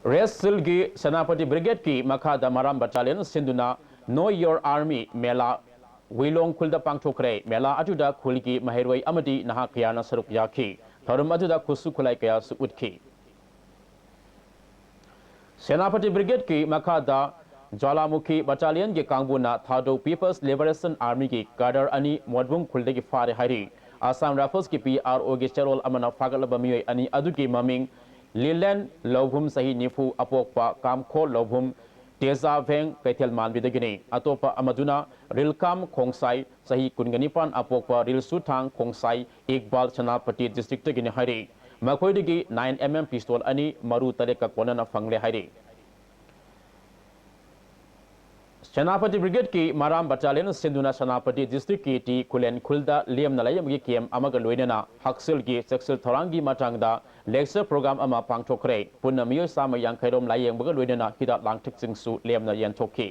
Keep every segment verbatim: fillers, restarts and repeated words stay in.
Race ꯁꯤꯜꯒꯤ Senapati ꯕ꯭ꯔꯤꯒꯦꯗꯀꯤ ꯃꯈꯥꯗ ꯃꯔꯥꯝ battalion ꯁꯤꯟꯗꯨꯅ Know Your Army ꯃꯦꯂꯥ ꯋꯤꯂꯣꯡ ꯈꯨꯜꯗ ꯄꯥꯡꯊꯣꯛꯈ꯭ꯔꯦ꯫ ꯃꯦꯂꯥ ꯑꯗꯨꯗ ꯈꯨꯜꯒꯤ ꯃꯍꯩꯔꯣꯏ ꯑꯃꯗꯤ ꯅꯍꯥ ꯀꯌꯥꯅ ꯁꯔꯨꯛ ꯌꯥꯈꯤ꯫ ꯊꯧꯔꯝ ꯑꯗꯨꯗ ꯈꯨꯠꯁꯨ ꯈꯨꯠꯂꯥꯏ ꯀꯌꯥꯁꯨ ꯎꯠꯈꯤ꯫ ꯁꯦꯅꯥꯄꯇꯤ ꯕ꯭ꯔꯤꯒꯦꯗꯀꯤ ꯃꯈꯥꯗ ꯖ꯭ꯋꯥꯂꯥꯃꯨꯈꯤ ꯕꯠꯇꯥꯂꯤꯌꯟꯒꯤ ꯀꯥꯡꯕꯨꯅ ꯊꯥꯗꯧ ꯄꯤꯄꯜꯁ ꯂꯤꯕꯔꯦꯁꯟ ꯑꯥꯔꯃꯤꯒꯤ ꯀꯥꯗꯔ ꯑꯅꯤ ꯃꯣꯠꯕꯨꯡ ꯈꯨꯜꯗꯒꯤ ꯐꯥꯔꯦ ꯍꯥꯏꯔꯤ꯫ ꯑꯁꯥꯝ ꯔꯥꯏꯐꯜꯁꯀꯤ ꯄꯤ ꯑꯥꯔ ꯑꯣꯒꯤ ꯆꯦꯔꯣꯜ ꯑꯃꯅ ꯐꯥꯒꯠꯂꯕ ꯃꯤꯑꯣꯏ ꯑꯅꯤ ꯑꯗꯨꯒꯤ ꯃꯃꯤꯡ ꯂꯤꯂꯦꯟ ꯂꯧꯚꯨꯝ, ꯆꯍꯤ ꯅꯤꯐꯨ, ꯑꯄꯣꯛꯄ ꯀꯥꯝꯈꯣ ꯂꯧꯚꯨꯝ, ꯇꯦꯖꯥ ꯚꯦꯡ, ꯀꯩꯊꯦꯜ ꯃꯥꯟꯕꯤꯗꯒꯤꯅꯤ꯫ ꯑꯇꯣꯞꯄ ꯑꯃꯗꯨꯅ ꯔꯤꯜꯀꯥꯝ ꯈꯣꯡꯁꯥꯏ, ꯆꯍꯤ ꯀꯨꯟꯒ ꯅꯤꯄꯥꯟ, ꯑꯄꯣꯛꯄ ꯔꯤꯜꯁꯨꯊꯥꯡ ꯈꯣꯡꯁꯥꯏ, ꯏꯛꯕꯥꯜ, ꯁꯦꯅꯥꯄꯇꯤ ꯗꯤꯁꯇ꯭ꯔꯤꯛꯇꯒꯤꯅꯤ ꯍꯥꯏꯔꯤ꯫ ꯃꯈꯣꯏꯗꯒꯤ ꯅꯥꯏꯟ ꯑꯦꯝ ꯑꯦꯝ ꯄꯤꯁꯇꯣꯜ ꯑꯅꯤ, ꯃꯔꯨ ꯇꯔꯦꯠꯀ ꯀꯣꯟꯅꯅ ꯐꯪꯂꯦ ꯍꯥꯏꯔꯤ꯫ ꯁꯦꯅꯥꯄꯇꯤ ꯕ꯭ꯔꯤꯒꯦꯗꯀꯤ ꯃꯔꯥꯝ ꯕꯠꯇꯥꯂꯤꯌꯟ ꯁꯤꯟꯗꯨꯅ ꯁꯦꯅꯥꯄꯇꯤ ꯗꯤꯁꯇ꯭ꯔꯤꯛꯀꯤ ꯇꯤ ꯈꯨꯂꯦꯟ ꯈꯨꯜꯗ ꯂꯦꯝꯅ ꯂꯥꯏꯌꯦꯡꯕꯒꯤ ꯀꯦꯝ ꯑꯃꯒ ꯂꯣꯏꯅꯅ ꯍꯛꯁꯦꯜꯒꯤ ꯆꯦꯛꯁꯤꯜ ꯊꯧꯔꯥꯡꯒꯤ ꯃꯇꯥꯡꯗ ꯂꯦꯛꯆꯔ ꯄ꯭ꯔꯣꯒ꯭ꯔꯥꯝ ꯑꯃ ꯄꯥꯡꯊꯣꯛꯈ꯭ꯔꯦ꯫ ꯄꯨꯟꯅ ꯃꯤꯑꯣꯏ ꯆꯥꯝꯃ ꯌꯥꯡꯈꯩ ꯔꯣꯝ ꯂꯥꯏꯌꯦꯡꯕꯒ ꯂꯣꯏꯅꯅ ꯍꯤꯗꯥꯛ ꯂꯥꯡꯊꯛꯁꯤꯡꯁꯨ ꯂꯦꯝꯅ ꯌꯦꯟꯊꯣꯛꯈꯤ꯫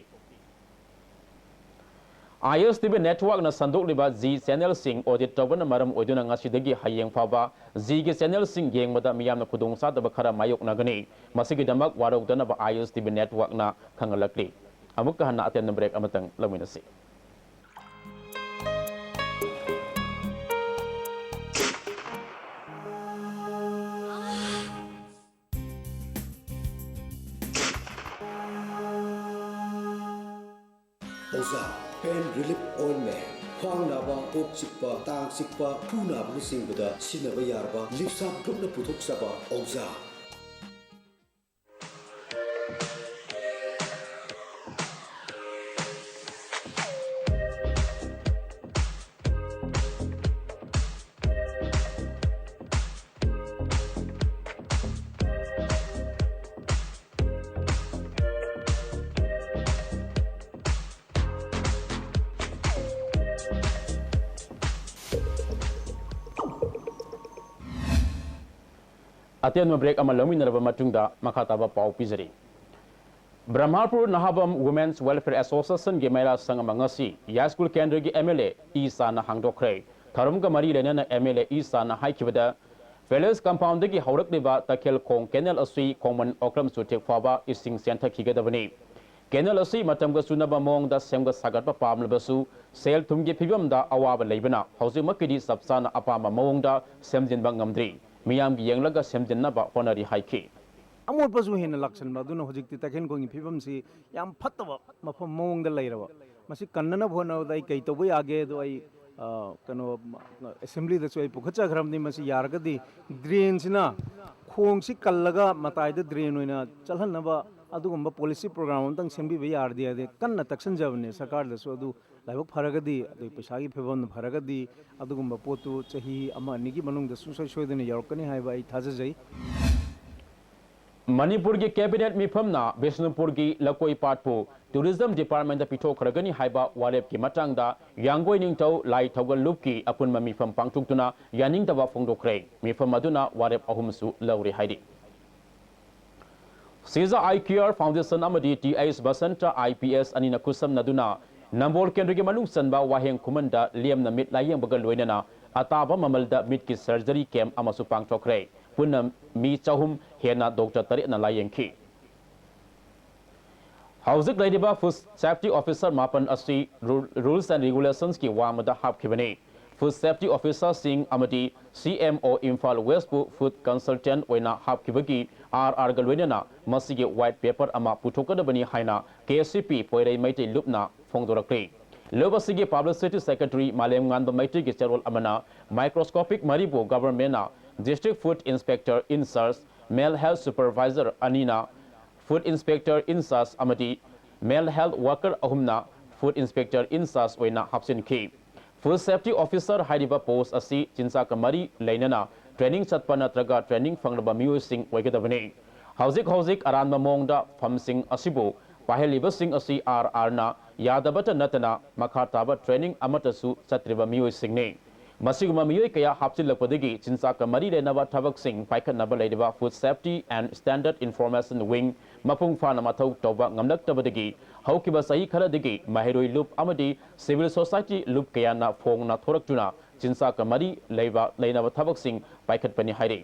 ꯑꯥꯏ ꯑꯦꯁ ꯇꯤ ꯚꯤ ꯅꯦꯠꯋꯥꯔꯛꯅ ꯁꯟꯗꯣꯛꯂꯤꯕ ꯖꯤ ꯆꯦꯅꯦꯜꯁꯤꯡ ꯑꯣꯗꯤꯠ ꯇꯧꯕꯅ ꯃꯔꯝ ꯑꯣꯏꯗꯨꯅ ꯉꯁꯤꯗꯒꯤ ꯍꯌꯦꯡ ꯐꯥꯎꯕ ꯖꯤꯒꯤ ꯆꯦꯅꯦꯜꯁꯤꯡ ꯌꯦꯡꯕꯗ ꯃꯤꯌꯥꯝꯅ ꯈꯨꯗꯣꯡꯆꯥꯗꯕ ꯈꯔ ꯃꯥꯌꯣꯛꯅꯒꯅꯤ꯫ ꯃꯁꯤꯒꯤꯗꯃꯛ ꯋꯥꯔꯧꯗꯅꯕ ꯑꯥꯏ ꯑꯦꯁ ꯇꯤ ꯚꯤ ꯅꯦꯠꯋꯥꯔꯛꯅ ꯈꯪꯍꯜꯂꯛꯂꯤ꯫ ꯑꯃꯨꯛꯀ ꯍꯟꯅ ꯑꯇꯦꯟꯕ ꯕ꯭ꯔꯦꯛ ꯑꯃꯇꯪ ꯂꯧꯃꯤꯟꯅꯁꯤ꯫ ꯑꯣꯖꯥ, ꯄꯦꯟ ꯔꯤꯂꯤꯐ ꯑꯣꯏꯟꯃꯦꯟ꯫ ꯈ꯭ꯋꯥꯡ ꯅꯥꯕ, ꯀꯣꯛ ꯆꯤꯛꯄ, ꯇꯥꯡ ꯆꯤꯛꯄ, ꯈꯨ ꯅꯥꯕꯅꯆꯤꯡꯕꯗ ꯁꯤꯖꯤꯟꯅꯕ ꯌꯥꯔꯕ ꯂꯤꯞꯁꯥꯞ ꯒ꯭ꯔꯨꯞꯅ ꯄꯨꯊꯣꯛꯆꯕ ꯑꯣꯖꯥ꯫ ꯑꯇꯦꯟꯕ ꯕ꯭ꯔꯦꯛ ꯑꯃ ꯂꯧꯃꯤꯟꯅꯔꯕ ꯃꯇꯨꯡꯗ ꯃꯈꯥ ꯇꯥꯕ ꯄꯥꯎ ꯄꯤꯖꯔꯤ꯫ ꯕ꯭ꯔꯍꯃꯄꯨꯔ ꯅꯍꯥꯕꯝ Women's Welfare Associationꯒꯤ ꯃꯍꯤꯂꯥ ꯁꯪ ꯑꯃ ꯉꯁꯤ ꯌꯥꯏꯁ꯭ꯀꯨꯜ ꯀꯦꯟꯗ꯭ꯔꯒꯤ ꯑꯦꯝ ꯑꯦꯜ ꯑꯦ ꯏ ꯁꯥꯅ ꯍꯥꯡꯗꯣꯛꯈ꯭ꯔꯦ꯫ ꯊꯧꯔꯝꯒ ꯃꯔꯤ ꯂꯩꯅꯅ ꯑꯦꯝ ꯑꯦꯜ ꯑꯦ ꯏ ꯁꯥꯅ ꯍꯥꯏꯈꯤꯕꯗ, Palace compoundꯗꯒꯤ ꯍꯧꯔꯛꯂꯤꯕ ꯇꯈꯦꯜ ꯈꯣꯡ canal ꯑꯁꯤ ꯈꯣꯡꯃꯟ ꯑꯣꯀ꯭ꯔꯝ ꯆꯨꯊꯦꯛ ꯐꯥꯎꯕ ꯏꯁꯤꯡ ꯆꯦꯟꯊꯈꯤꯒꯗꯕꯅꯤ꯫ Canal ꯑꯁꯤ ꯃꯇꯝꯒ ꯆꯨꯅꯕ ꯃꯑꯣꯡꯗ ꯁꯦꯝꯒꯠ ꯁꯥꯒꯠꯄ ꯄꯥꯝꯂꯕꯁꯨ, ꯁꯦꯜ ꯊꯨꯝꯒꯤ ꯐꯤꯕꯝꯗ ꯑꯋꯥꯕ ꯂꯩꯕꯅ ꯍꯧꯖꯤꯛꯃꯛꯀꯤꯗꯤ ꯆꯞ ꯆꯥꯅ ꯑꯄꯥꯝꯕ ꯃꯑꯣꯡꯗ ꯁꯦꯝꯖꯤꯟꯕ ꯉꯝꯗ꯭ꯔꯤ꯫ ꯃꯤꯌꯥꯝꯒꯤ ꯌꯦꯡꯂꯒ ꯁꯦꯝꯖꯤꯟꯅꯕ ꯍꯣꯠꯅꯔꯤ ꯍꯥꯏꯈꯤ꯫ ꯑꯃꯣꯠꯄꯁꯨ ꯍꯦꯟꯅ ꯂꯥꯛꯁꯟꯕ ꯑꯗꯨꯅ ꯍꯧꯖꯤꯛꯇꯤ ꯇꯈꯦꯜ ꯈꯣꯡꯒꯤ ꯐꯤꯕꯝꯁꯤ ꯌꯥꯝ ꯐꯠꯇꯕ ꯃꯐꯝ ꯃꯑꯣꯡꯗ ꯂꯩꯔꯕ꯫ ꯃꯁꯤ ꯀꯟꯅꯅꯕ ꯍꯣꯠꯅꯕꯗ ꯑꯩ ꯀꯩ ꯇꯧꯕ ꯌꯥꯒꯦ ꯑꯗꯣ ꯑꯩ, ꯑ, ꯀꯩꯅꯣ, assemblyꯗꯁꯨ ꯑꯩ ꯄꯨꯈꯠꯆꯈ꯭ꯔꯕꯅꯤ꯫ ꯃꯁꯤ ꯌꯥꯔꯒꯗꯤ drainꯁꯤꯅ ꯈꯣꯡꯁꯤ ꯀꯜꯂꯒ ꯃꯇꯥꯏꯗ drain ꯑꯣꯏꯅ ꯆꯠꯍꯟꯅꯕ ꯑꯗꯨꯒꯨꯝꯕ policy program ꯑꯝꯇꯪ ꯁꯦꯝꯕꯤꯕ ꯌꯥꯔꯗꯤ ꯍꯥꯏꯗꯤ ꯀꯟꯅ ꯇꯛꯁꯟꯖꯕꯅꯦ ꯁꯔꯀꯥꯔꯗꯁꯨ꯫ ꯑꯗꯨ ꯂꯥꯏꯕꯛ ꯐꯔꯒꯗꯤ, ꯑꯗꯨꯒꯤ ꯄꯩꯁꯥꯒꯤ ꯐꯤꯕꯝꯅ ꯐꯔꯒꯗꯤ ꯑꯗꯨꯒꯨꯝꯕ ꯄꯣꯠꯇꯨ ꯆꯍꯤ ꯑꯃ ꯑꯅꯤꯒꯤ ꯃꯅꯨꯡꯗ ꯁꯨꯡꯁꯣꯏ ꯁꯣꯏꯗꯅ ꯌꯧꯔꯛꯀꯅꯤ ꯍꯥꯏꯕ ꯑꯩ ꯊꯥꯖꯖꯩ꯫ ꯃꯅꯤꯄꯨꯔꯒꯤ cabinet ꯃꯤꯐꯝꯅ ꯕꯤꯁꯅꯨꯄꯨꯔꯒꯤ ꯂꯀꯣꯏ ꯄꯥꯠꯄꯨ tourism departmentꯇ ꯄꯤꯊꯣꯛꯈ꯭ꯔꯒꯅꯤ ꯍꯥꯏꯕ ꯋꯥꯔꯦꯞꯀꯤ ꯃꯇꯥꯡꯗ ꯌꯥꯡꯒꯣꯏ ꯅꯤꯡꯊꯧ ꯂꯥꯏ ꯊꯧꯒꯜ ꯂꯨꯞꯀꯤ ꯑꯄꯨꯟꯕ ꯃꯤꯐꯝ ꯄꯥꯡꯊꯣꯛꯇꯨꯅ ꯌꯥꯅꯤꯡꯗꯕ ꯐꯣꯡꯗꯣꯛꯈ꯭ꯔꯦ꯫ ꯃꯤꯐꯝ ꯑꯗꯨꯅ ꯋꯥꯔꯦꯞ ꯑꯍꯨꯝꯁꯨ ꯂꯧꯔꯦ ꯍꯥꯏꯔꯤ꯫ ꯁꯤꯖꯥ Eye Care Foundation ꯑꯃꯗꯤ T H Basanta I P S ꯑꯅꯤꯅ ꯈꯨꯠꯁꯝꯅꯗꯨꯅ ꯅꯝꯕꯣꯜ ꯀꯦꯟꯗ꯭ꯔꯒꯤ ꯃꯅꯨꯡ ꯆꯟꯕ ꯋꯥꯍꯦꯡ ꯈꯨꯃꯟꯗ ꯂꯦꯝꯅ ꯃꯤꯠ ꯂꯥꯌꯦꯡꯕꯒ ꯂꯣꯏꯅꯅ ꯑꯇꯥꯕ ꯃꯃꯜꯗ ꯃꯤꯠꯀꯤ surgery camp ꯑꯃꯁꯨ ꯄꯥꯡꯊꯣꯛꯈ꯭ꯔꯦ꯫ ꯄꯨꯟꯅ ꯃꯤ ꯆꯍꯨꯝ ꯍꯦꯟꯅ doctor ꯇꯔꯦꯠꯅ ꯂꯥꯌꯦꯡꯈꯤ꯫ ꯍꯧꯖꯤꯛ ꯂꯩꯔꯤꯕ food safety officer ꯃꯥꯄꯟ ꯑꯁꯤ ꯔꯨ-, rules and regulationsꯀꯤ ꯋꯥꯡꯃꯗ ꯍꯥꯞꯈꯤꯕꯅꯤ꯫ Food safety officerꯁꯤꯡ ꯑꯃꯗꯤ ꯁꯤ M O Imphal Westꯄꯨ food consultant ꯑꯣꯏꯅ ꯍꯥꯞꯈꯤꯕꯒꯤ ꯑꯥꯔ ꯑꯥꯔꯒ ꯂꯣꯏꯅꯅ ꯃꯁꯤꯒꯤ white paper ꯑꯃ ꯄꯨꯊꯣꯛꯀꯗꯕꯅꯤ ꯍꯥꯏꯅ ꯀꯦ ꯁꯤ ꯄꯤ ꯄꯣꯏꯔꯩ ꯃꯩꯇꯩ ꯂꯨꯞꯅ ꯐꯣꯡꯗꯣꯔꯛꯂꯤ꯫ ꯂꯨꯞ ꯑꯁꯤꯒꯤ publicity secretary ꯃꯥꯂꯦꯝꯉꯥꯟꯕ ꯃꯩꯇꯩꯒꯤ ꯆꯦꯔꯣꯜ ꯑꯃꯅ microscopic ꯃꯔꯤꯕꯨ governmentꯅ district food inspector in charge, male health supervisor ꯑꯅꯤꯅ food inspector in charge ꯑꯃꯗꯤ male health worker ꯑꯍꯨꯝꯅ food inspector in charge ꯑꯣꯏꯅ ꯍꯥꯞꯆꯤꯟꯈꯤ꯫ Food safety officer ꯍꯥꯏꯔꯤꯕ post ꯑꯁꯤ ꯆꯤꯟꯖꯥꯛꯀ ꯃꯔꯤ ꯂꯩꯅꯅ training ꯆꯠꯄ ꯅꯠꯇ꯭ꯔꯒ training ꯐꯪꯂꯕ ꯃꯤꯑꯣꯏꯁꯤꯡ ꯑꯣꯏꯒꯗꯕꯅꯤ꯫ ꯍꯧꯖꯤꯛ ꯍꯧꯖꯤꯛ ꯑꯔꯥꯟꯕ ꯃꯑꯣꯡꯗ ꯐꯝꯁꯤꯡ ꯑꯁꯤꯕꯨ ꯄꯥꯏꯍꯜꯂꯤꯕꯁꯤꯡ ꯑꯁꯤ ꯑꯥꯔ ꯑꯥꯔꯅ ꯌꯥꯗꯕꯇ ꯅꯠꯇꯅ ꯃꯈꯥ ꯇꯥꯕ training ꯑꯃꯠꯇꯁꯨ ꯆꯠꯇ꯭ꯔꯤꯕ ꯃꯤꯑꯣꯏꯁꯤꯡꯅꯤ꯫ ꯃꯁꯤꯒꯨꯝꯕ ꯃꯤꯑꯣꯏ ꯀꯌꯥ ꯍꯥꯞꯆꯤꯜꯂꯛꯄꯗꯒꯤ ꯆꯤꯟꯖꯥꯛꯀ ꯃꯔꯤ ꯂꯩꯅꯕ ꯊꯕꯛꯁꯤꯡ ꯄꯥꯏꯈꯠꯅꯕ ꯂꯩꯔꯤꯕ Food Safety and Standard Information Wing ꯃꯄꯨꯡ ꯐꯥꯅ ꯃꯊꯧ ꯇꯧꯕ ꯉꯝꯂꯛꯇꯕꯗꯒꯤ ꯍꯧꯈꯤꯕ ꯆꯍꯤ ꯈꯔꯗꯒꯤ ꯃꯍꯩꯔꯣꯏ ꯂꯨꯞ ꯑꯃꯗꯤ civil society ꯂꯨꯞ ꯀꯌꯥꯅ ꯐꯣꯡꯅ ꯊꯣꯔꯛꯇꯨꯅ ꯆꯤꯟꯖꯥꯛꯀ ꯃꯔꯤ ꯂꯩꯕ, ꯂꯩꯅꯕ ꯊꯕꯛꯁꯤꯡ ꯄꯥꯏꯈꯠꯄꯅꯤ ꯍꯥꯏꯔꯤ꯫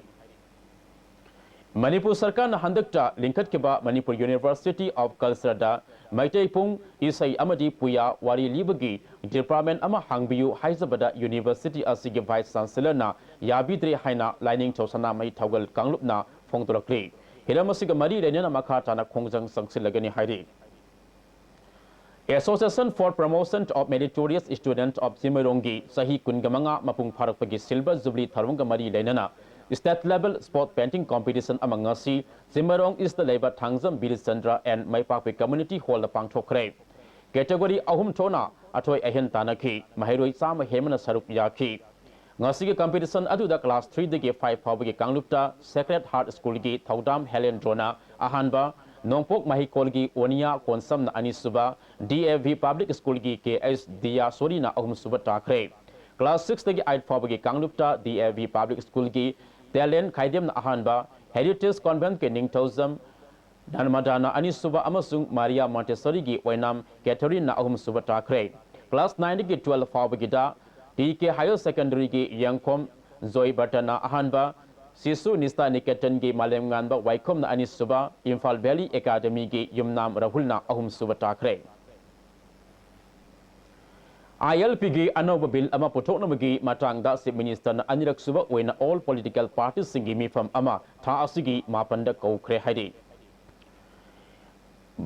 ꯃꯅꯤꯄꯨꯔ ꯁꯔꯀꯥꯔꯅ ꯍꯟꯗꯛꯇ ꯂꯤꯡꯈꯠꯈꯤꯕ ꯃꯅꯤꯄꯨꯔ University of Cultureꯗ ꯃꯩꯇꯩ ꯄꯨꯡ, ꯏꯁꯩ ꯑꯃꯗꯤ ꯄꯨꯌꯥ ꯋꯥꯔꯤ ꯂꯤꯕꯒꯤ department ꯑꯃ ꯍꯥꯡꯕꯤꯌꯨ ꯍꯥꯏꯖꯕꯗ university ꯑꯁꯤꯒꯤ vice chancellorꯅ ꯌꯥꯕꯤꯗ꯭ꯔꯦ ꯍꯥꯏꯅ ꯂꯥꯏꯅꯤꯡꯊꯧ ꯁꯅꯥꯃꯍꯤ ꯊꯧꯒꯜ ꯀꯥꯡꯂꯨꯞꯅ ꯐꯣꯡꯗꯣꯔꯛꯂꯤ꯫ ꯍꯤꯔꯝ ꯑꯁꯤꯒ ꯃꯔꯤ ꯂꯩꯅꯅ ꯃꯈꯥ ꯇꯥꯅ ꯈꯣꯡꯖꯪ ꯆꯪꯁꯤꯜꯂꯒꯅꯤ ꯍꯥꯏꯔꯤ꯫ Association for Promotion of Meritorious Student of ꯆꯤꯡꯃꯩꯔꯣꯡꯒꯤ ꯆꯍꯤ ꯀꯨꯟꯒ ꯃꯉꯥ ꯃꯄꯨꯡ ꯐꯥꯔꯛꯄꯒꯤ silver jubilee ꯊꯧꯔꯝꯒ ꯃꯔꯤ ꯂꯩꯅꯅ state level spot painting competition ꯑꯃ ꯉꯁꯤ ꯆꯤꯡꯃꯩꯔꯣꯡ Eastꯇ ꯂꯩꯕ ꯊꯥꯡꯖꯝ ꯕꯤꯔꯆꯟꯗ꯭ꯔ and ꯃꯩꯄꯥꯛꯄꯤ community hallꯗ ꯄꯥꯡꯊꯣꯛꯈ꯭ꯔꯦ꯫ Category ꯑꯍꯨꯝ ꯊꯣꯛꯅ ꯑꯊꯣꯏ ꯑꯍꯦꯟ ꯇꯥꯟꯅꯈꯤ꯫ ꯃꯍꯩꯔꯣꯏ ꯆꯥꯝꯃ ꯍꯦꯟꯕꯅ ꯁꯔꯨꯛ ꯌꯥꯈꯤ꯫ ꯉꯁꯤꯒꯤ competition ꯑꯗꯨꯗ class threeꯗꯒꯤ five ꯐꯥꯎꯕꯒꯤ ꯀꯥꯡꯂꯨꯞꯇ Sacred Heart Schoolꯒꯤ ꯊꯧꯗꯥꯝ ꯍꯦꯂꯦꯟꯗ꯭ꯔꯣꯅ ꯑꯍꯥꯟꯕ, ꯅꯣꯡꯄꯣꯛ ꯃꯍꯩꯀꯣꯜꯒꯤ ꯑꯣꯅꯤꯌꯥ ꯀꯣꯟꯁꯝꯅ ꯑꯅꯤꯁꯨꯕ, DAV Public Schoolꯒꯤ ꯀꯦ ꯑꯩꯆ ꯗꯤꯌꯥꯁꯣꯔꯤꯅ ꯑꯍꯨꯝꯁꯨꯕ ꯇꯥꯈ꯭ꯔꯦ꯫ Class sixꯇꯒꯤ eight ꯐꯥꯎꯕꯒꯤ ꯀꯥꯡꯂꯨꯞꯇ DAV Public Schoolꯒꯤ ꯇꯦꯂꯦꯟ ꯈꯥꯏꯗꯦꯝꯅ ꯑꯍꯥꯟꯕ, Heritage Conventꯀꯤ ꯅꯤꯡꯊꯧꯖꯝ ꯅꯔꯃꯗꯥꯅ ꯑꯅꯤꯁꯨꯕ ꯑꯃꯁꯨꯡ ꯃꯥꯔꯤꯌꯥ ꯃꯣꯟꯇꯦꯁꯣꯔꯤꯒꯤ ꯑꯣꯏꯅꯥꯝ ꯀꯦꯊꯔꯤꯟꯅ ꯑꯍꯨꯝꯁꯨꯕ ꯇꯥꯈ꯭ꯔꯦ꯫ Class nineꯗꯒꯤ twelve ꯐꯥꯎꯕꯒꯤꯗ ꯇꯤ ꯀꯦ Higher Secondary ꯒꯤ ꯌꯦꯡꯈꯣꯝ ꯖꯣꯏ ꯕꯔꯇꯟꯅ ꯑꯍꯥꯟꯕ, ꯁꯤꯁꯨ ꯅꯤꯁꯇꯥ ꯅꯤꯀꯦꯇꯟꯒꯤ ꯃꯥꯂꯦꯝꯉꯥꯟꯕ ꯋꯥꯏꯈꯣꯝꯅ ꯑꯅꯤꯁꯨꯕ, ꯏꯝꯐꯥꯜ ꯚꯦꯂꯤ ꯑꯦꯀꯥꯗꯃꯤꯒꯤ ꯌꯨꯝꯅꯥꯝ ꯔꯥꯍꯨꯜꯅ ꯑꯍꯨꯝꯁꯨꯕ ꯇꯥꯈ꯭ꯔꯦ꯫ ILPꯒꯤ ꯑꯅꯧꯕ bill ꯑꯃ ꯄꯨꯊꯣꯛꯅꯕꯒꯤ ꯃꯇꯥꯡꯗ Chief Ministerꯅ ꯑꯅꯤꯔꯛꯁꯨꯕ ꯑꯣꯏꯅ all political partyꯁꯤꯡꯒꯤ ꯃꯤꯐꯝ ꯑꯃ ꯊꯥ ꯑꯁꯤꯒꯤ ꯃꯥꯄꯟꯗ ꯀꯧꯈ꯭ꯔꯦ ꯍꯥꯏꯔꯤ꯫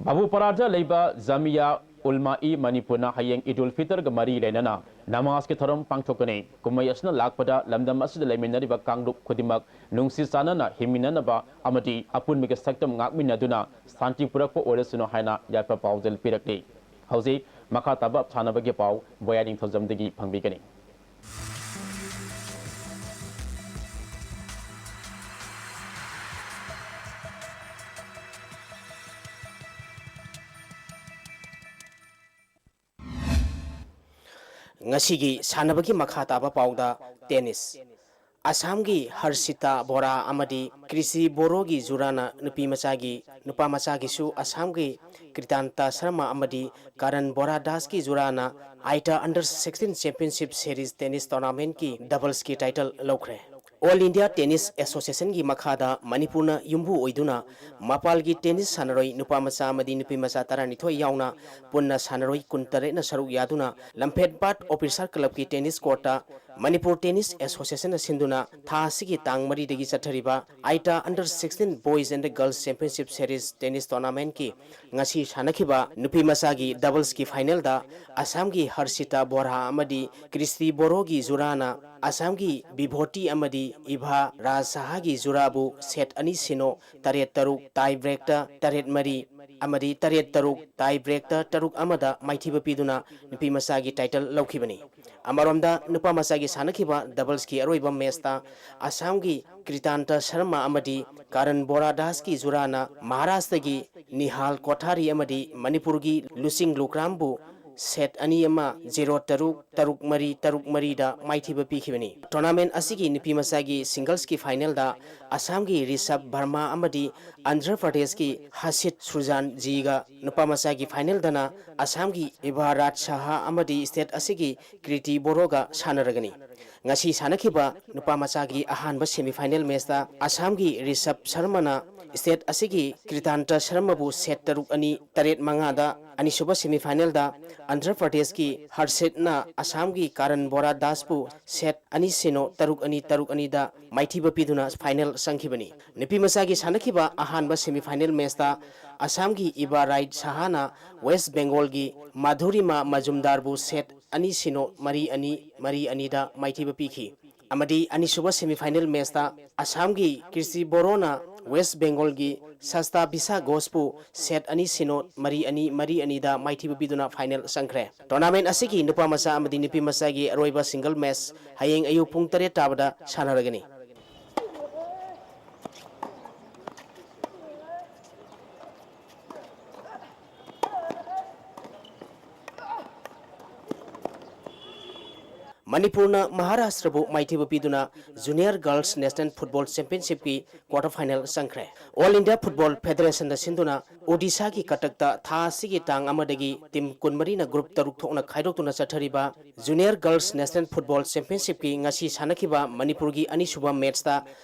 ꯕꯥꯕꯨꯄꯥꯔꯥꯗ ꯂꯩꯕ ꯖꯥꯃꯤꯌꯥ ꯎꯜꯃꯥ-ꯏ ꯃꯅꯤꯄꯨꯔꯅ ꯍꯌꯦꯡ ꯏꯗꯨꯜ ꯐꯤꯇꯔꯒ ꯃꯔꯤ ꯂꯩꯅꯅ ꯅꯃꯥꯖꯀꯤ ꯊꯧꯔꯝ ꯄꯥꯡꯊꯣꯛꯀꯅꯤ꯫ ꯀꯨꯝꯍꯩ ꯑꯁꯤꯅ ꯂꯥꯛꯄꯗ ꯂꯝꯗꯝ ꯑꯁꯤꯗ ꯂꯩꯃꯤꯟꯅꯔꯤꯕ ꯀꯥꯡꯂꯨꯞ ꯈꯨꯗꯤꯡꯃꯛ ꯅꯨꯡꯁꯤ ꯆꯥꯟꯅꯅ ꯍꯤꯡꯃꯤꯟꯅꯅꯕ ꯑꯃꯗꯤ ꯑꯄꯨꯟꯕꯒꯤ ꯁꯛꯇꯝ ꯉꯥꯛꯃꯤꯟꯅꯗꯨꯅ ꯁꯥꯟꯇꯤ ꯄꯨꯔꯛꯄ ꯑꯣꯏꯔꯁꯅꯨ ꯍꯥꯏꯅ ꯌꯥꯏꯐ ꯄꯥꯎꯖꯦꯜ ꯄꯤꯔꯛꯂꯤ꯫ ꯍꯧꯖꯤꯛ ꯃꯈꯥ ꯇꯥꯕ ꯁꯥꯟꯅꯕꯒꯤ ꯄꯥꯎ ꯕꯣꯌꯥ ꯅꯤꯡꯊꯧꯖꯝꯗꯒꯤ ꯐꯪꯕꯤꯒꯅꯤ꯫ ꯉꯁꯤꯒꯤ ꯁꯥꯟꯅꯕꯒꯤ ꯃꯈꯥ ꯇꯥꯕ ꯄꯥꯎꯗ tennis꯫ ꯑꯁꯥꯝꯒꯤ ꯍꯔꯁꯤꯇꯥ ꯕꯣꯔꯥ ꯑꯃꯗꯤ ꯀ꯭ꯔꯤꯁꯤ ꯕꯣꯔꯣꯒꯤ ꯖꯨꯔꯥꯅ ꯅꯨꯄꯤꯃꯆꯥꯒꯤ ꯅꯨꯄꯥ ꯃꯆꯥꯒꯤꯁꯨ ꯑꯁꯥꯝꯒꯤ ꯀ꯭ꯔꯤꯇꯥꯟꯇ ꯁꯔꯃ ꯑꯃꯗꯤ ꯀꯔꯟ ꯕꯣꯔꯥ ꯗꯥꯁꯀꯤ ꯖꯨꯔꯥꯅ ꯑꯥꯏꯇꯥ Under Sixteen Championship Series Tennis Tournamentꯀꯤ Doublesꯀꯤ title ꯂꯧꯈ꯭ꯔꯦ꯫ All India Tennis Associationꯒꯤ ꯃꯈꯥꯗ ꯃꯅꯤꯄꯨꯔꯅ ꯌꯨꯝꯕꯨ ꯑꯣꯏꯗꯨꯅ ꯃꯄꯥꯜꯒꯤ tennis ꯁꯥꯟꯅꯔꯣꯏ ꯅꯨꯄꯥ ꯃꯆꯥ ꯑꯃꯗꯤ ꯅꯨꯄꯤ ꯃꯆꯥ ꯇꯔꯥꯅꯤꯊꯣꯏ ꯌꯥꯎꯅ ꯄꯨꯟꯅ ꯁꯥꯟꯅꯔꯣꯏ ꯀꯨꯟꯇꯔꯦꯠꯅ ꯁꯔꯨꯛ ꯌꯥꯗꯨꯅ ꯂꯝꯐꯦꯠꯄꯥꯠ Officer Clubꯀꯤ tennis courtꯇ ꯃꯅꯤꯄꯨꯔ Tennis Associationꯅ ꯁꯤꯟꯗꯨꯅ ꯊꯥ ꯑꯁꯤꯒꯤ ꯇꯥꯡ ꯃꯔꯤꯗꯒꯤ ꯆꯠꯊꯔꯤꯕ ꯑꯥꯏꯇꯥ Under Sixteen Boys and Girls Championship Series Tennis Tournamentꯀꯤ ꯉꯁꯤ ꯁꯥꯟꯅꯈꯤꯕ ꯅꯨꯄꯤ ꯃꯆꯥꯒꯤ Doublesꯀꯤ finalꯗ ꯑꯁꯥꯝꯒꯤ ꯍꯔꯁꯤꯇꯥ ꯕꯣꯔꯥ ꯑꯃꯗꯤ ꯀ꯭ꯔꯤꯁꯇꯤ ꯕꯣꯔꯣꯒꯤ ꯖꯨꯔꯥꯅ ꯑꯁꯥꯝꯒꯤ ꯕꯤꯚꯣꯇꯤ ꯑꯃꯗꯤ ꯏꯚꯥ ꯔꯥꯖ ꯁꯍꯥꯒꯤ ꯖꯨꯔꯥꯕꯨ set ꯑꯅꯤ ꯁꯤꯅꯣ, ꯇꯔꯦꯠ ꯇꯔꯨꯛ, tie breakꯇ ꯇꯔꯦꯠ ꯃꯔꯤ ꯑꯃꯗꯤ ꯇꯔꯦꯠ ꯇꯔꯨꯛ, tie breakꯇ ꯇꯔꯨꯛ ꯑꯃꯗ ꯃꯥꯏꯊꯤꯕ ꯄꯤꯗꯨꯅ ꯅꯨꯄꯤ ꯃꯆꯥꯒꯤ title ꯂꯧꯈꯤꯕꯅꯤ꯫ ꯑꯃꯔꯣꯝꯗ ꯅꯨꯄꯥ ꯃꯆꯥꯒꯤ ꯁꯥꯟꯅꯈꯤꯕ Doublesꯀꯤ ꯑꯔꯣꯏꯕ matchꯇ ꯑꯁꯥꯝꯒꯤ ꯀ꯭ꯔꯤꯇꯥꯟꯇ ꯁꯔꯃ ꯑꯃꯗꯤ ꯀꯔꯟ ꯕꯣꯔꯥ ꯗꯥꯁꯀꯤ ꯖꯨꯔꯥꯅ ꯃꯍꯥꯔꯥꯁꯇ꯭ꯔꯒꯤ ꯅꯤꯍꯥꯜ ꯀꯣꯊꯥꯔꯤ ꯑꯃꯗꯤ ꯃꯅꯤꯄꯨꯔꯒꯤ ꯂꯨꯆꯤꯡ ꯂꯨꯀ꯭ꯔꯥꯝꯕꯨ set ꯑꯅꯤ ꯑꯃ, zero ꯇꯔꯨꯛ, ꯇꯔꯨꯛ ꯃꯔꯤ, ꯇꯔꯨꯛ ꯃꯔꯤꯗ ꯃꯥꯏꯊꯤꯕ ꯄꯤꯈꯤꯕꯅꯤ꯫ Tournament ꯑꯁꯤꯒꯤ ꯅꯨꯄꯤ ꯃꯆꯥꯒꯤ singlesꯀꯤ finalꯗ ꯑꯁꯥꯝꯒꯤ ꯔꯤꯁꯕ ꯕꯔꯃꯥ ꯑꯃꯗꯤ ꯑꯟꯙ꯭ꯔ ꯄ꯭ꯔꯗꯦꯁꯀꯤ ꯍꯁꯤꯠ ꯁꯨꯔꯖꯥꯟ ꯖꯤꯒ, ꯅꯨꯄꯥ ꯃꯆꯥꯒꯤ finalꯗꯅ ꯑꯁꯥꯝꯒꯤ ꯏꯚꯥ ꯔꯥꯖ ꯁꯍꯥ ꯑꯃꯗꯤ state ꯑꯁꯤꯒꯤ ꯀ꯭ꯔꯤꯇꯤ ꯕꯣꯔꯣꯒ ꯁꯥꯟꯅꯔꯒꯅꯤ꯫ ꯉꯁꯤ ꯁꯥꯟꯅꯈꯤꯕ ꯅꯨꯄꯥ ꯃꯆꯥꯒꯤ ꯑꯍꯥꯟꯕ semifinal matchꯇ ꯑꯁꯥꯝꯒꯤ ꯔꯤꯁꯕ ꯁꯔꯃꯅ state ꯑꯁꯤꯒꯤ ꯀ꯭ꯔꯤꯇꯥꯟꯇ ꯁꯔꯃꯕꯨ set ꯇꯔꯨꯛ ꯑꯅꯤ, ꯇꯔꯦꯠ ꯃꯉꯥꯗ, ꯑꯅꯤꯁꯨꯕ semifinalꯗ ꯑꯟꯙ꯭ꯔ ꯄ꯭ꯔꯗꯦꯁꯀꯤ ꯍꯔꯁꯤꯠꯅ ꯑꯁꯥꯝꯒꯤ ꯀꯥꯔꯟ ꯕꯣꯔꯥ ꯗꯥꯁꯄꯨ set ꯑꯅꯤ ꯁꯤꯅꯣ, ꯇꯔꯨꯛ ꯑꯅꯤ, ꯇꯔꯨꯛ ꯑꯅꯤꯗ ꯃꯥꯏꯊꯤꯕ ꯄꯤꯗꯨꯅ final ꯆꯪꯈꯤꯕꯅꯤ꯫ ꯅꯨꯄꯤ ꯃꯆꯥꯒꯤ ꯁꯥꯟꯅꯈꯤꯕ ꯑꯍꯥꯟꯕ semifinal matchꯇ ꯑꯁꯥꯝꯒꯤ ꯏꯕꯥ ꯔꯥꯏꯠ ꯁꯍꯥꯅ ꯋꯦꯁ ꯕꯦꯡꯒꯣꯜꯒꯤ ꯃꯥꯙꯨꯔꯤꯃꯥ ꯃꯖꯨꯝꯗꯥꯔꯕꯨ set ꯑꯅꯤ ꯁꯤꯅꯣ, ꯃꯔꯤ ꯑꯅꯤ, ꯃꯔꯤ ꯑꯅꯤꯗ ꯃꯥꯏꯊꯤꯕ ꯄꯤꯈꯤ꯫ ꯑꯃꯗꯤ ꯑꯅꯤꯁꯨꯕ semifinal matchꯇ ꯑꯁꯥꯝꯒꯤ ꯀ꯭ꯔꯤꯁꯇꯤ ꯕꯣꯔꯣꯅ ꯋꯦꯁ ꯕꯦꯡꯒꯣꯜꯒꯤ ꯁꯁꯇꯥ ꯕꯤꯁꯥ ꯒꯣꯁꯄꯨ set ꯑꯅꯤ ꯁꯤꯅꯣ, ꯃꯔꯤ ꯑꯅꯤ, ꯃꯔꯤ ꯑꯅꯤꯗ ꯃꯥꯏꯊꯤꯕ ꯄꯤꯗꯨꯅ final ꯆꯪꯈ꯭ꯔꯦ꯫ Tournament ꯑꯁꯤꯒꯤ ꯅꯨꯄꯥ ꯃꯆꯥ ꯑꯃꯗꯤ ꯅꯨꯄꯤ ꯃꯆꯥꯒꯤ ꯑꯔꯣꯏꯕ single match ꯍꯌꯦꯡ ꯑꯌꯨꯛ ꯄꯨꯡ ꯇꯔꯦꯠ ꯇꯥꯕꯗ ꯁꯥꯟꯅꯔꯒꯅꯤ꯫ ꯃꯅꯤꯄꯨꯔꯅ ꯃꯍꯥꯔꯥꯁꯇ꯭ꯔꯕꯨ ꯃꯥꯏꯊꯤꯕ ꯄꯤꯗꯨꯅ Junior Girls National Football Championshipꯀꯤ quarter final ꯆꯪꯈ꯭ꯔꯦ꯫ All India Football Federationꯅ ꯁꯤꯟꯗꯨꯅ ꯑꯣꯗꯤꯁꯥꯒꯤ ꯀꯇꯛꯇ ꯊꯥ ꯑꯁꯤꯒꯤ ꯇꯥꯡ ꯑꯃꯗꯒꯤ team ꯀꯨꯟꯃꯔꯤꯅ group ꯇꯔꯨꯛ ꯊꯣꯛꯅ ꯈꯥꯏꯗꯣꯛꯇꯨꯅ ꯆꯠꯊꯔꯤꯕ Junior Girls National Football Championshipꯀꯤ ꯉꯁꯤ ꯁꯥꯟꯅꯈꯤꯕ ꯃꯅꯤꯄꯨꯔꯒꯤ ꯑꯅꯤꯁꯨꯕ matchꯇ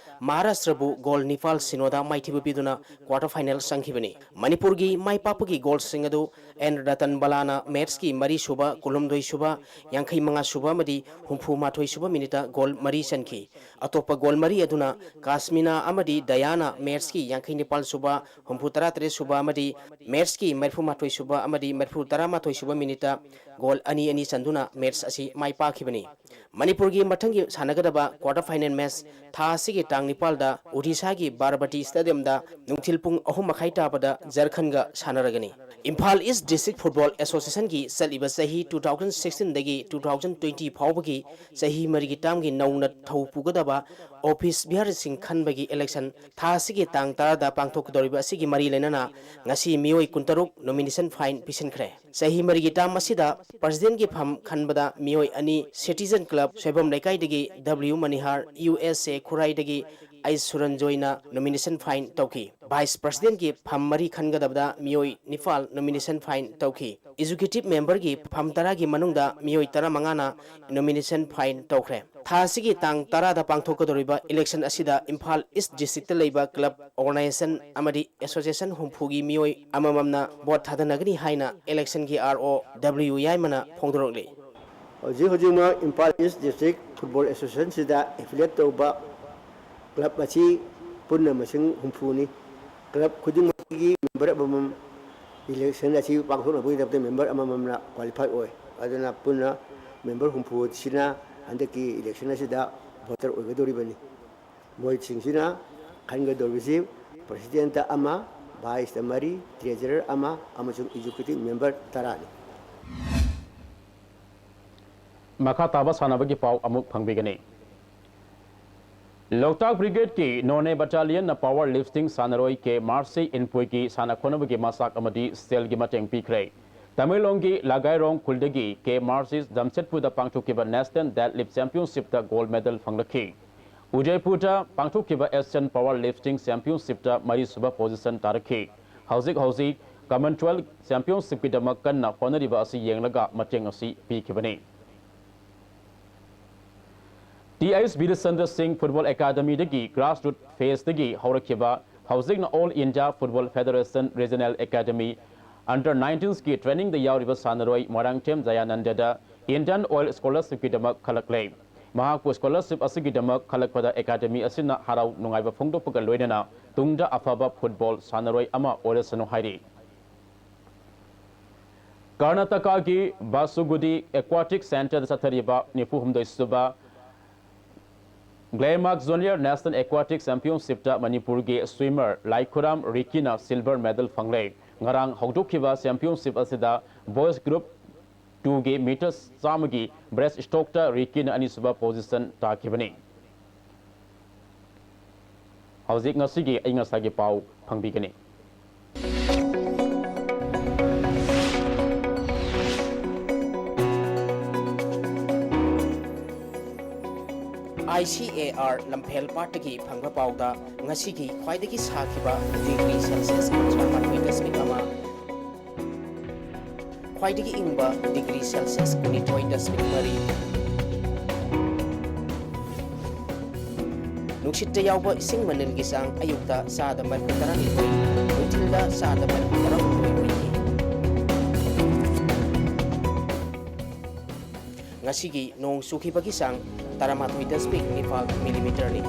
ꯃꯍꯥꯔꯥꯁꯇ꯭ꯔꯕꯨ goal ꯅꯤꯄꯥꯜ ꯁꯤꯅꯣꯗ ꯃꯥꯏꯊꯤꯕ ꯄꯤꯗꯨꯅ quarter final ꯆꯪꯈꯤꯕꯅꯤ꯫ ꯃꯅꯤꯄꯨꯔꯒꯤ ꯃꯥꯏ ꯄꯥꯛꯄꯒꯤ goalꯁꯤꯡ ꯑꯗꯨ ꯑꯦꯟ ꯔꯇꯟ ꯕꯂꯥꯅ matchꯀꯤ ꯃꯔꯤ ꯁꯨꯕ, ꯀꯨꯟꯍꯨꯝꯗꯣꯏ ꯁꯨꯕ, ꯌꯥꯡꯈꯩ ꯃꯉꯥ ꯁꯨꯕ ꯑꯃꯗꯤ ꯍꯨꯝꯐꯨ ꯃꯥꯊꯣꯏ ꯁꯨꯕ minuteꯇ goal ꯃꯔꯤ ꯆꯟꯈꯤ꯫ ꯑꯇꯣꯞꯄ goal ꯃꯔꯤ ꯑꯗꯨꯅ ꯀꯥꯁꯃꯤꯅꯥ ꯑꯃꯗꯤ ꯗꯌꯥꯅ matchꯀꯤ ꯌꯥꯡꯈꯩ ꯅꯤꯄꯥꯜ ꯁꯨꯕ, ꯍꯨꯝꯐꯨ ꯇꯔꯥ ꯇꯔꯦꯠ ꯁꯨꯕ ꯑꯃꯗꯤ matchꯀꯤ ꯃꯔꯤꯐꯨ ꯃꯥꯊꯣꯏ ꯁꯨꯕ ꯑꯃꯗꯤ ꯃꯔꯤꯐꯨ ꯇꯔꯥ ꯃꯥꯊꯣꯏ ꯁꯨꯕ minuteꯇ goal ꯑꯅꯤ ꯑꯅꯤ ꯆꯟꯗꯨꯅ match ꯑꯁꯤ ꯃꯥꯏ ꯄꯥꯛꯈꯤꯕꯅꯤ꯫ ꯃꯅꯤꯄꯨꯔꯒꯤ ꯃꯊꯪꯒꯤ ꯁꯥꯟꯅꯒꯗꯕ quarter final match ꯊꯥ ꯑꯁꯤꯒꯤ ꯇꯥꯡ ꯅꯤꯄꯥꯜꯗ ꯑꯣꯗꯤꯁꯥꯒꯤ ꯕꯥꯔꯕꯇꯤ stadiumꯗ ꯅꯨꯡꯊꯤꯜ ꯄꯨꯡ ꯑꯍꯨꯝ ꯃꯈꯥꯏ ꯇꯥꯕꯗ ꯖꯔꯈꯟꯒ ꯁꯥꯟꯅꯔꯒꯅꯤ꯫ ꯏꯝꯐꯥꯜ East District Football Associationꯒꯤ ꯆꯠꯂꯤꯕ ꯆꯍꯤ two thousand sixteenꯗꯒꯤ two thousand twenty ꯐꯥꯎꯕꯒꯤ ꯆꯍꯤ ꯃꯔꯤꯒꯤ termꯒꯤ ꯅꯧꯅ ꯊꯧ ꯄꯨꯒꯗꯕ office bearerꯁꯤꯡ ꯈꯟꯕꯒꯤ election ꯊꯥ ꯑꯁꯤꯒꯤ ꯇꯥꯡ ꯇꯔꯥꯗ ꯄꯥꯡꯊꯣꯛꯀꯗꯧꯔꯤꯕ ꯑꯁꯤꯒꯤ ꯃꯔꯤ ꯂꯩꯅꯅ ꯉꯁꯤ ꯃꯤꯑꯣꯏ ꯀꯨꯟꯇꯔꯨꯛ nomination fine ꯄꯤꯁꯤꯟꯈ꯭ꯔꯦ꯫ ꯆꯍꯤ ꯃꯔꯤꯒꯤ term ꯑꯁꯤꯗ presidentꯀꯤ ꯐꯝ ꯈꯟꯕꯗ ꯃꯤꯑꯣꯏ ꯑꯅꯤ, Citizen Club ꯁꯣꯏꯕꯝ ꯂꯩꯀꯥꯏꯗꯒꯤ W ꯃꯅꯤꯍꯥꯔ, U S A ꯈꯨꯔꯥꯏꯗꯒꯤ ꯑꯩꯆ ꯁꯨꯔꯟꯖꯣꯏꯅ nomination fine ꯇꯧꯈꯤ꯫ Vice presidentꯀꯤ ꯐꯝ ꯃꯔꯤ ꯈꯟꯒꯗꯕꯗ ꯃꯤꯑꯣꯏ ꯅꯤꯄꯥꯜ nomination fine ꯇꯧꯈꯤ꯫ Executive memberꯒꯤ ꯐꯝ ꯇꯔꯥꯒꯤ ꯃꯅꯨꯡꯗ ꯃꯤꯑꯣꯏ ꯇꯔꯥꯃꯉꯥꯅ nomination fine ꯇꯧꯈ꯭ꯔꯦ꯫ ꯊꯥ ꯑꯁꯤꯒꯤ ꯇꯥꯡ ꯇꯔꯥꯗ ꯄꯥꯡꯊꯣꯛꯀꯗꯧꯔꯤꯕ election ꯑꯁꯤꯗ ꯏꯝꯐꯥꯜ East Districtꯇ ꯂꯩꯕ club, organization ꯑꯃꯗꯤ association ꯍꯨꯝꯐꯨꯒꯤ ꯃꯤꯑꯣꯏ ꯑꯃꯃꯝꯅ vote ꯊꯥꯗꯅꯒꯅꯤ ꯍꯥꯏꯅ electionꯒꯤ R O W ꯌꯥꯏꯃꯅ ꯐꯣꯡꯗꯣꯔꯛꯂꯤ꯫ ꯍꯧꯖꯤꯛ ꯍꯧꯖꯤꯛꯃꯛ Imphal East District Football Associationꯁꯤꯗ affiliate ꯇꯧꯕ club ꯑꯁꯤ ꯄꯨꯟꯅ ꯃꯁꯤꯡ ꯍꯨꯝꯐꯨꯅꯤ꯫ Club ꯈꯨꯗꯤꯡꯃꯛꯀꯤ member ꯑꯃꯃꯝ election ꯑꯁꯤ ꯄꯥꯡꯊꯣꯛꯅꯕꯒꯤꯗꯃꯛꯇ member ꯑꯃꯃꯝꯅ qualify ꯑꯣꯏ꯫ ꯑꯗꯨꯅ ꯄꯨꯟꯅ member ꯍꯨꯝꯐꯨ ꯑꯁꯤꯅ ꯍꯟꯗꯛꯀꯤ election ꯑꯁꯤꯗ voter ꯑꯣꯏꯒꯗꯧꯔꯤꯕꯅꯤ꯫ ꯃꯣꯏꯁꯤꯡꯁꯤꯅ ꯈꯟꯒꯗꯧꯔꯤꯁꯤ presidentꯇ ꯑꯃ, viceꯇ ꯃꯔꯤ, treasurer ꯑꯃ ꯑꯃꯁꯨꯡ executive member ꯇꯔꯥꯅꯤ꯫ ꯃꯈꯥ ꯇꯥꯕ ꯁꯥꯟꯅꯕꯒꯤ ꯄꯥꯎ ꯑꯃꯨꯛ ꯐꯪꯕꯤꯒꯅꯤ꯫ ꯂꯣꯛꯇꯥꯛ Brigadeꯀꯤ Noney Battalionꯅ power lifting ꯁꯥꯟꯅꯔꯣꯏ ꯀꯦ ꯃꯥꯔꯁꯤ ꯏꯟꯄꯨꯏꯒꯤ ꯁꯥꯟꯅ ꯈꯣꯠꯅꯕꯒꯤ ꯃꯆꯥꯛ ꯑꯃꯗꯤ ꯁꯦꯜꯒꯤ ꯃꯇꯦꯡ ꯄꯤꯈ꯭ꯔꯦ꯫ ꯇꯃꯦꯡꯂꯣꯡꯒꯤ ꯂꯒꯥꯏꯔꯣꯡ ꯈꯨꯜꯗꯒꯤ ꯀꯦ ꯃꯥꯔꯁꯤꯁ ꯖꯝꯁꯦꯠꯄꯨꯔꯗ ꯄꯥꯡꯊꯣꯛꯈꯤꯕ National Deadlift Championshipꯇ gold medal ꯐꯪꯂꯛꯈꯤ꯫ ꯎꯗꯥꯏꯄꯨꯔꯗ ꯄꯥꯡꯊꯣꯛꯈꯤꯕ Asian Power Lifting Championshipꯇ ꯃꯔꯤꯁꯨꯕ position ꯇꯥꯔꯛꯈꯤ꯫ ꯍꯧꯖꯤꯛ ꯍꯧꯖꯤꯛ Commonwealth Championshipꯀꯤꯗꯃꯛ ꯀꯟꯅ ꯍꯣꯠꯅꯔꯤꯕ ꯑꯁꯤ ꯌꯦꯡꯂꯒ ꯃꯇꯦꯡ ꯑꯁꯤ ꯄꯤꯈꯤꯕꯅꯤ꯫ ꯇꯤ ꯑꯩꯆ ꯕꯤꯔꯦꯁꯟꯗ꯭ꯔ ꯁꯤꯡ Football Academyꯗꯒꯤ grassroot phaseꯇꯒꯤ ꯍꯧꯔꯛꯈꯤꯕ, ꯍꯧꯖꯤꯛꯅ All India Football Federation Regional Academy Under nineteenthꯀꯤ trainingꯗ ꯌꯥꯎꯔꯤꯕ ꯁꯥꯟꯅꯔꯣꯏ ꯃꯣꯏꯔꯥꯡꯊꯦꯝ ꯖꯌꯥꯅꯟꯗꯗ Indian Oil Scholarshipꯀꯤꯗꯃꯛ ꯈꯜꯂꯛꯂꯦ꯫ ꯃꯍꯥꯛꯄꯨ scholarship ꯑꯁꯤꯒꯤꯗꯃꯛ ꯈꯜꯂꯛꯄꯗ academy ꯑꯁꯤꯅ ꯍꯔꯥꯎ ꯅꯨꯡꯉꯥꯏꯕ ꯐꯣꯡꯗꯣꯛꯄꯒ ꯂꯣꯏꯅꯅ ꯇꯨꯡꯗ ꯑꯐꯕ football ꯁꯥꯟꯅꯔꯣꯏ ꯑꯃ ꯑꯣꯏꯔꯁꯅꯨ ꯍꯥꯏꯔꯤ꯫ ꯀꯔꯅꯥꯇꯀꯥꯒꯤ ꯕꯥꯁꯨꯒꯨꯗꯤ Aquatic Centreꯗ ꯆꯠꯊꯔꯤꯕ ꯅꯤꯐꯨ ꯍꯨꯝꯗꯣꯏ ꯁꯨꯕ Glenmark Junior National Aquatic Championshipꯇ ꯃꯅꯤꯄꯨꯔꯒꯤ swimmer ꯂꯥꯏꯈꯨꯔꯥꯝ ꯔꯤꯀꯤꯅ silver medal ꯐꯪꯂꯦ꯫ ꯉꯔꯥꯡ ꯍꯧꯗꯣꯛꯈꯤꯕ championship ꯑꯁꯤꯗ boys group twoꯒꯤ meter ꯆꯥꯝꯃꯒꯤ breaststrokeꯇ ꯔꯤꯀꯤꯅ ꯑꯅꯤꯁꯨꯕ position ꯇꯥꯈꯤꯕꯅꯤ꯫ ꯍꯧꯖꯤꯛ ꯉꯁꯤꯒꯤ ꯑꯏꯪ ꯑꯁꯥꯒꯤ ꯄꯥꯎ ꯐꯪꯕꯤꯒꯅꯤ꯫ ꯑꯥꯏ ꯁꯤ ꯑꯦ ꯑꯥꯔ ꯂꯝꯐꯦꯜ ꯄꯥꯠꯇꯒꯤ ꯐꯪꯕ ꯄꯥꯎꯗ ꯉꯁꯤꯒꯤ ꯈ꯭ꯋꯥꯏꯗꯒꯤ ꯁꯥꯈꯤꯕ degree Celsius ꯀꯨꯟꯊ꯭ꯔꯥ ꯃꯥꯊꯣꯏ ꯗꯁꯃꯤꯛ ꯑꯃ, ꯈ꯭ꯋꯥꯏꯗꯒꯤ ꯏꯪꯕ degree Celsius ꯀꯨꯟꯅꯤꯊꯣꯏ ꯗꯁꯃꯤꯛ ꯃꯔꯤ꯫ ꯅꯨꯡꯁꯤꯠꯇ ꯌꯥꯎꯕ ꯏꯁꯤꯡ ꯃꯅꯤꯜꯒꯤ ꯆꯥꯡ ꯑꯌꯨꯛꯇ ꯆꯥꯗ ꯃꯔꯤꯐꯨ ꯇꯔꯥꯅꯤꯊꯣꯏ, ꯅꯨꯡꯊꯤꯜꯗ ꯆꯥꯗ ꯃꯔꯤꯐꯨ ꯇꯔꯥꯍꯨꯝꯗꯣꯏ ꯑꯣꯏꯈꯤ꯫ ꯉꯁꯤꯒꯤ ꯅꯣꯡ ꯆꯨꯈꯤꯕꯒꯤ ꯆꯥꯡ ꯇꯔꯥꯃꯥꯊꯣꯏ ꯗꯁꯃꯤꯛ ꯅꯤꯄꯥꯜ millimeterꯅꯤ꯫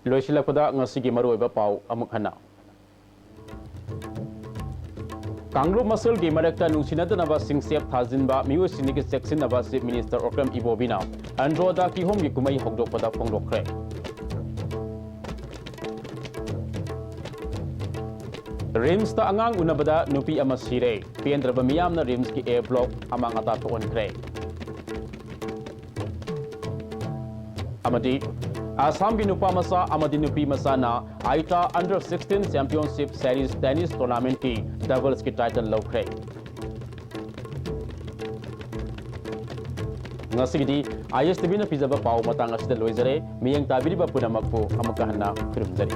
ꯂꯣꯏꯁꯤꯜꯂꯛꯄꯗ ꯉꯁꯤꯒꯤ ꯃꯔꯨꯑꯣꯏꯕ ꯄꯥꯎ ꯑꯃꯨꯛ ꯍꯟꯅ꯫ ꯀꯥꯡꯂꯨꯞ ꯃꯁꯦꯜꯒꯤ ꯃꯔꯛꯇ ꯅꯨꯡꯁꯤꯅꯗꯅꯕ ꯁꯤꯡꯆꯦꯞ ꯊꯥꯖꯤꯟꯕ ꯃꯤꯑꯣꯏꯁꯤꯡꯗꯒꯤ ꯆꯦꯛꯁꯤꯟꯅꯕ Chief Minister ꯑꯣꯀ꯭ꯔꯝ ꯏꯕꯣꯕꯤꯅ ꯑꯟꯗ꯭ꯔꯣꯗ ꯀꯤꯍꯣꯝꯒꯤ ꯀꯨꯝꯍꯩ ꯍꯧꯗꯣꯛꯄꯗ ꯐꯣꯡꯗꯣꯛꯈ꯭ꯔꯦ꯫ ꯔꯤꯝꯁꯇ ꯑꯉꯥꯡ ꯎꯅꯕꯗ ꯅꯨꯄꯤ ꯑꯃ ꯁꯤꯔꯦ꯫ ꯄꯦꯟꯗ꯭ꯔꯕ ꯃꯤꯌꯥꯝꯅ ꯔꯤꯝꯁꯀꯤ A block ꯑꯃꯥꯡ ꯑꯇꯥ ꯊꯣꯛꯍꯟꯈ꯭ꯔꯦ꯫ ꯑꯃꯗꯤ ꯑꯁꯥꯝꯒꯤ ꯅꯨꯄꯥ ꯃꯆꯥ ꯑꯃꯗꯤ ꯅꯨꯄꯤ ꯃꯆꯥꯅ ꯑꯥꯏꯇꯥ Under sixteen Championship Series Tennis Tournamentꯀꯤ Doublesꯀꯤ title ꯂꯧꯈ꯭ꯔꯦ꯫ ꯉꯁꯤꯒꯤꯗꯤ ISTVꯅ ꯄꯤꯖꯕ ꯄꯥꯎ ꯃꯇꯥꯡ ꯑꯁꯤꯗ ꯂꯣꯏꯖꯔꯦ꯫ ꯃꯤꯠꯌꯦꯡ ꯇꯥꯕꯤꯔꯤꯕ ꯄꯨꯝꯅꯃꯛꯄꯨ ꯑꯃꯨꯛꯀ ꯍꯟꯅ ꯈꯨꯔꯨꯝꯖꯔꯤ꯫